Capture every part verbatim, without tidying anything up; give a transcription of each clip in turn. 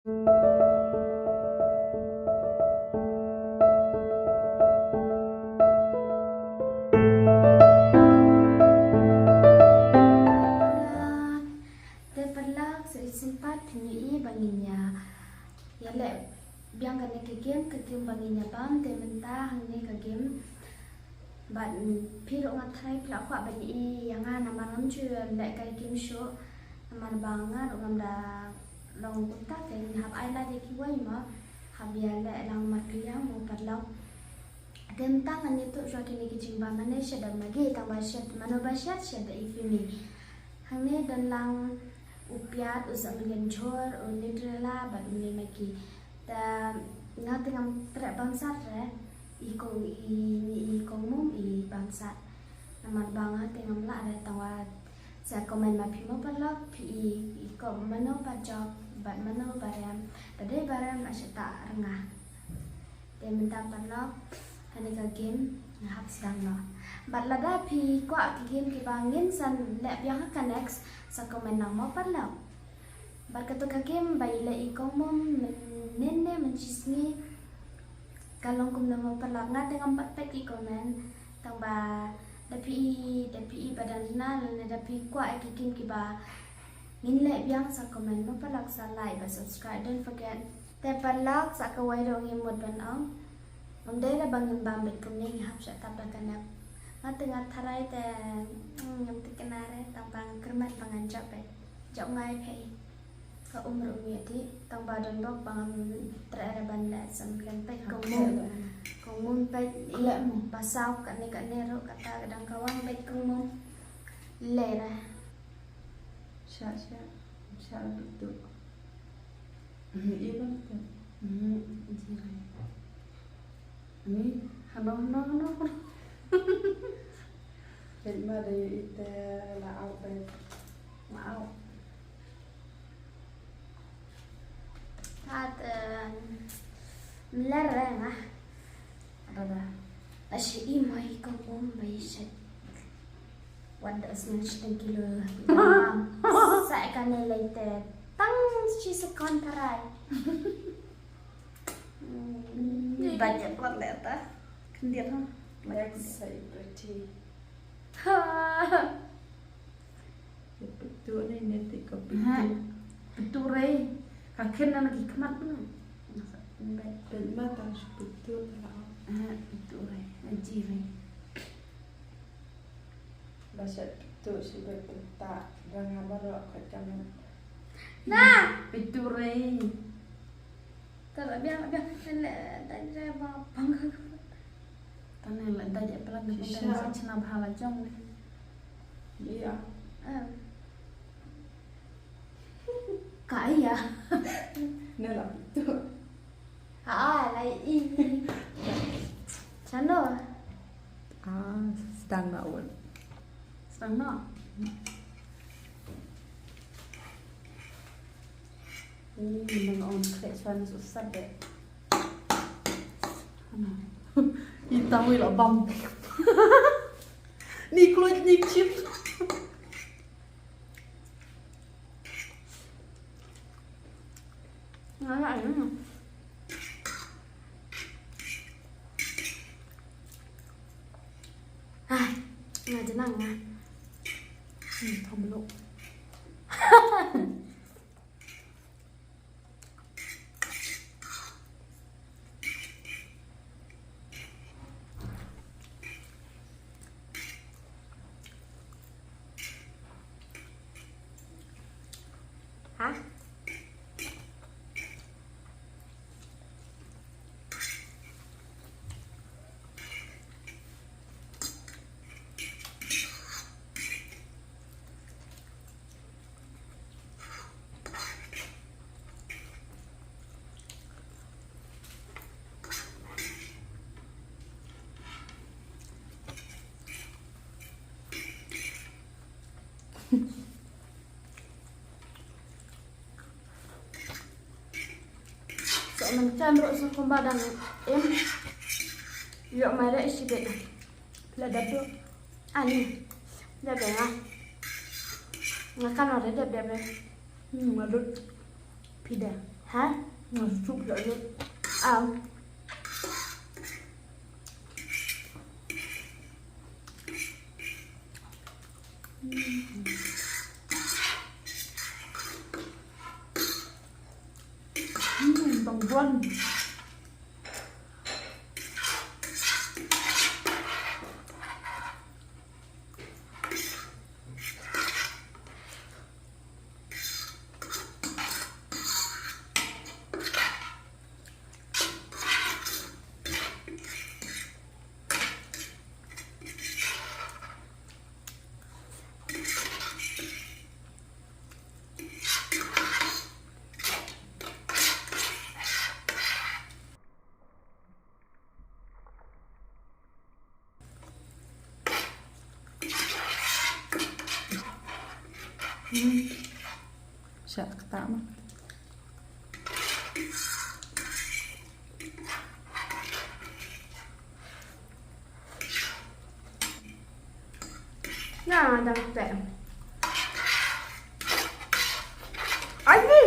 Te paralok, sa shisien pat phin ïohi ba ngin ïa, ïa leh biang kane ka game, ka game ba ngin ïa bam. Te mynta hangne ka game, bad phi ruh nga tharai phi la kwah ban ïohi ïa nga namar ngam ju leh ka game shuh, namar ba nga ruh ngam da long kumta, te ngi hap ai lad ïa kiwei mo, hap ïa leh lang markylliang mo paralok. Te mynta ngan ïathuh shuwa kine ki jingbam. Hangne shet da Maggi, tang ba shet mano ba shet, shet da i Fimi. Hangne don lang u piat, u sohmynken jhur, u Nutella bad une Maggi. Te nga te ngam treh bamsat re i kong, i, i kongmum i bamsat. Namar ba nga te ngam lah re, tang ba sa comment ma phi mo paralok, phi i, i kong mano ba jop bad mano ba rem. Lada dei ba rem la shet ta rnga. Te mynta paralok, kane ka game nga hap sdang noh. Bad lada phi kwah ki game kiba ngin sa leh biang ha ka next, sa comment lang mo paralok. Bad kato ka game ba i leh i kongmum mynhynnin ne mynshisngi, ka long kumno mo paralok, nga te ngam pat peit ki comment. Tang ba da phi i, da phi i ba dang na, lane da phi kwah ïa ki game kiba ngin leh biang, sa comment mo paralok, sa like bad subscribe, don't forget. Te paralok, sa kawei ruh ngi mut ban ong, ym dei re ba ngin bam beit kumne, ngi hap shah tap da ka nep. Nga te nga tharai te, mm, ngam thikna re, tang ba nga kyrmen ba ngan jop beit. Jop nga ïa phi. Ka um ruh um ïa dih, tang ba don bok ba ngam treh re ban leh, sa ngam peit kongmum. Kongmum peit i leh mo ba saw kane kane ruh, kata ka dang ka wang peit kongmum. Leh re. Sha, sha, sha la peit tu. Mhm, i bam tu. Mhm, ji lai. Ni, hano, hano, hano, hano. Peit ma da ïohi te la au peit. La au. Hat, em, mler re ma. Da, da. Ashi i mo i kongmum ba i shet. Wat da sngewsih tang kilo. Sa kane lei te tang shi sekon tharai. Hmm. Ba ïa plat leh ta. Khyndiat ha. Next, sa i Pretty. Ha. Peit tu ne, ne te ka peit tu. Ha. Peit tu re. Ka khein na ki khmat na. Peit ma tang shu peit tu ta la. Ha, peit tu re. Ji re. Ba shet peit tu shi beit peit ta. Ba nga baroh ka jam. Na. Peit tu re. Te la biang, la biang, te la dait re ba pang. Te ne la dait ïa plang ne, te ne sa chna bha la jong ne. Ïa. Em. Ka ïa. Ne la tu. Ha, la i. Chano. Ah, sdang na un. Sdang na. Ni nang on khreh shuwa na suk sat de. Ni tang wi la bam. Ni kluit ni chip. Nga la ai. Ah, nga jenang nga. Hmm, thom lo. Ha? Sa man kan ruh sa kumba dang im. Ïoh mai re isi bit. La dap tu. Ani. Dap nga. Nga kan ore dap dap re. Hmm, nga dut. Pida. Hah? Ngan sup dah lut. Ah. Hmm, bang buan. Hmm. Sha kata ma. Nah, dah tak. Ani.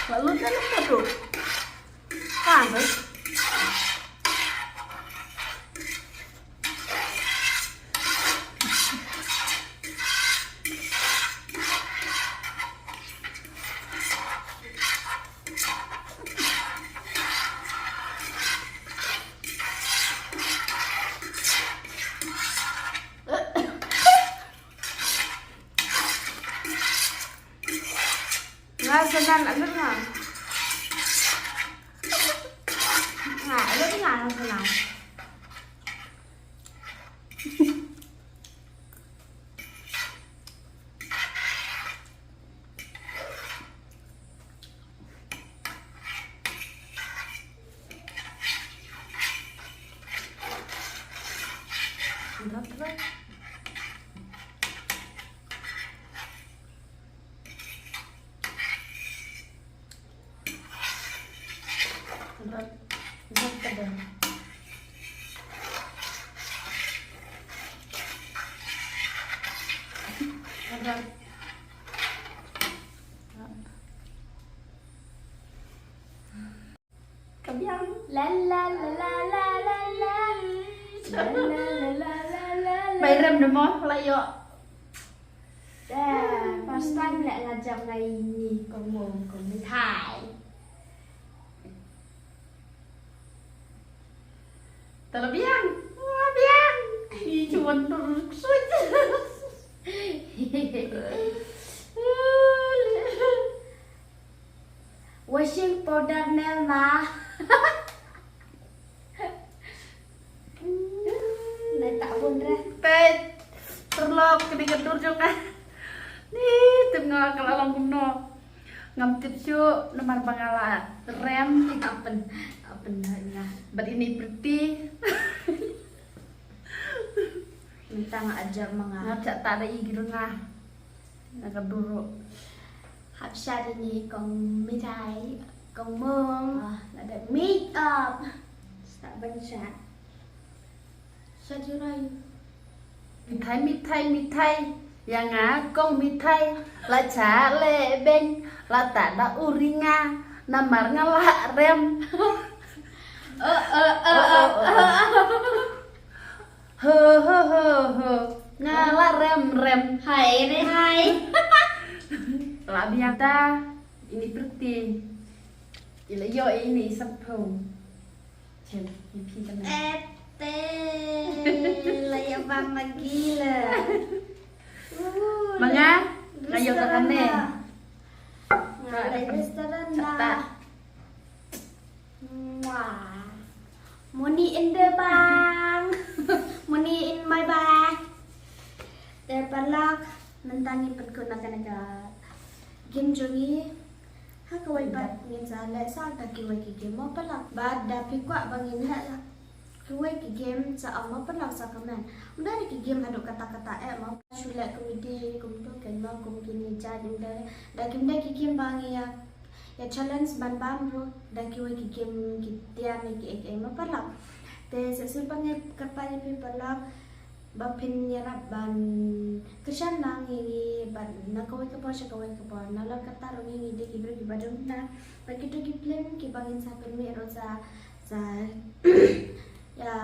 Lalu dalam satu. Kan, Nga senang nak dengar. Nga ada dengar senang. Ka biang. La, la, la, la. La, la, la, la, la, la, la. Bai rem de mo, la ïoh. Da, first time leh nga jam ngi ïa ine i kong mong, kong mithai. Te la biang, la biang. Ï, cuan tur suit. Washing powder nel ma. Nai ta bun re. Peit. Terlok kane ka dur jong nga. Ni tip nga ka la long kumno. Ngam tip shuh namar ba nga la rem. Apen, apen nga. Bad ine i Pretty. Mynta nga ajar ma nga. Nga chah ta da i gir nga. Na ka duru. Hap shad ine i kong mithai, kong mong. Ah, lada make up. Start ban shad. Shad ïa u rai. Mithai, mithai, mithai. Ïa nga kong mithai. La chah leh beng. La ta da u ri nga. Namar nga la rem. Oh, oh, oh, oh, oh. Ho, ho, ho, ho. Nga la rem, rem. Hai re hai. La biang ta. Ine i Pretty. I la ïoh ine i Saphong. Chem, ïa phi ka na. Eh, te. La ïa bang lagi la. Uh, ma nga, nga ïoh ka kane. Nga la restaurant la. Mwah. Money in the bank. Money in my bank. Te paralok, mynta ngi pynkut na kane ka game jong ngi. Ha kawei pat ngin sa leh sa da kiwei ki game mo paralok. Bad da phi kwah ba ngin leh kiwei ki game sa ong mo paralok sa comment. Ym dei ki game haduh katta katta eh mo. Shu leh comedy kumto kan mo, kum kine jait ym dei. Da kim dei ki game ba ngi ïa ïa challenge ban bam ruh da kiwei ki game ki tiar ne kiei kiei mo paralok. Te sa shisien pat ngi kyrpad ïa phi paralok ba phin ïarap ban kyrshan lang ïa ngi bad na kawei ka por sha kawei ka por. Nalor kata ruh ngi ngi dei ki briew kiba dum na bad kito ki film kiba ngin sa pynmih ruh sa sa ïa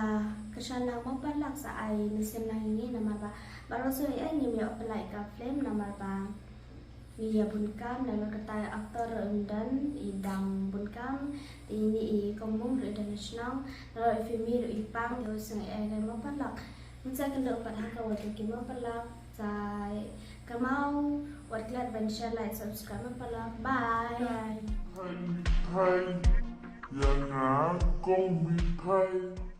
kyrshan lang mo paralok, sa ai mynsiem lang ïa ngi namar ba baroh shuh ïa ngim ïoh pynlait ka film namar ba ngi ïa bun kam, nalor kata actor ruh ym don, i dang bun kam, te ine i kong Mung ruh i don ha shnong, nalor i Fimi ruh i pang, te u sngewsih mo paralok. Ngin sa kynduh pat ha kawei ka game mo paralok. Sa kynmaw wat klet ban share, like, subscribe mo paralok. Bye. Bye. Hai, hai, ïa nga kong Mithai.